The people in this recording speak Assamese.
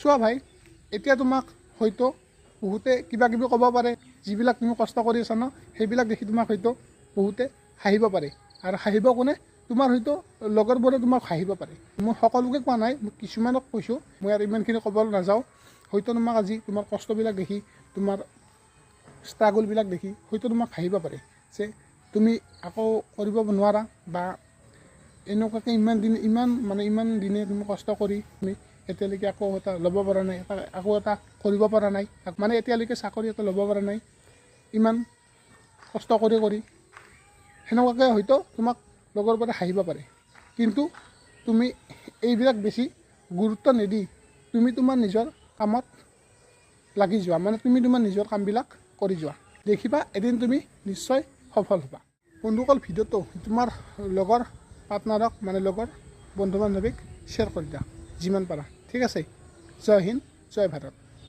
চোৱা ভাই, এতিয়া তোমাক হয়তো বহুতে কিবা কিবি ক'ব পাৰে। যিবিলাক তুমি কষ্ট কৰি আছা ন, সেইবিলাক দেখি তোমাক হয়তো বহুতে হাঁহিব পাৰে। আৰু হাঁহিব কোনে? তোমাৰ হয়তো লগৰবোৰে তোমাক হাঁহিব পাৰে। মই সকলোকে কোৱা নাই, মই কিছুমানক কৈছোঁ। মই আৰু ইমানখিনি ক'ব নাযাওঁ। হয়তো তোমাক আজি তোমাৰ কষ্টবিলাক দেখি, তোমাৰ ষ্ট্ৰাগলবিলাক দেখি হয়তো তোমাক হাঁহিব পাৰে যে তুমি আকৌ কৰিব নোৱাৰা বা এনেকুৱাকৈ ইমান দিন, ইমান মানে ইমান দিনে তুমি কষ্ট কৰি তুমি এতিয়ালৈকে আকৌ এটা ল'ব পৰা নাই, এটা আকৌ এটা কৰিব পৰা নাই, মানে এতিয়ালৈকে চাকৰি এটা ল'ব পৰা নাই ইমান কষ্ট কৰি কৰি, সেনেকুৱাকৈ হয়তো তোমাক লগৰ পৰা হাঁহিব পাৰে। কিন্তু তুমি এইবিলাক বেছি গুৰুত্ব নিদি তুমি তোমাৰ নিজৰ কামত লাগি যোৱা, মানে তুমি তোমাৰ নিজৰ কামবিলাক কৰি যোৱা। দেখিবা এদিন তুমি নিশ্চয় সফল হ'বা। বন্ধুসকল, ভিডিঅ'টো তোমাৰ লগৰ পাৰ্টনাৰক, মানে লগৰ বন্ধু বান্ধৱীক শ্বেয়াৰ কৰি দিয়া যিমান পাৰা। ঠিক আছে, জয় হিন্দ, জয় ভাৰত।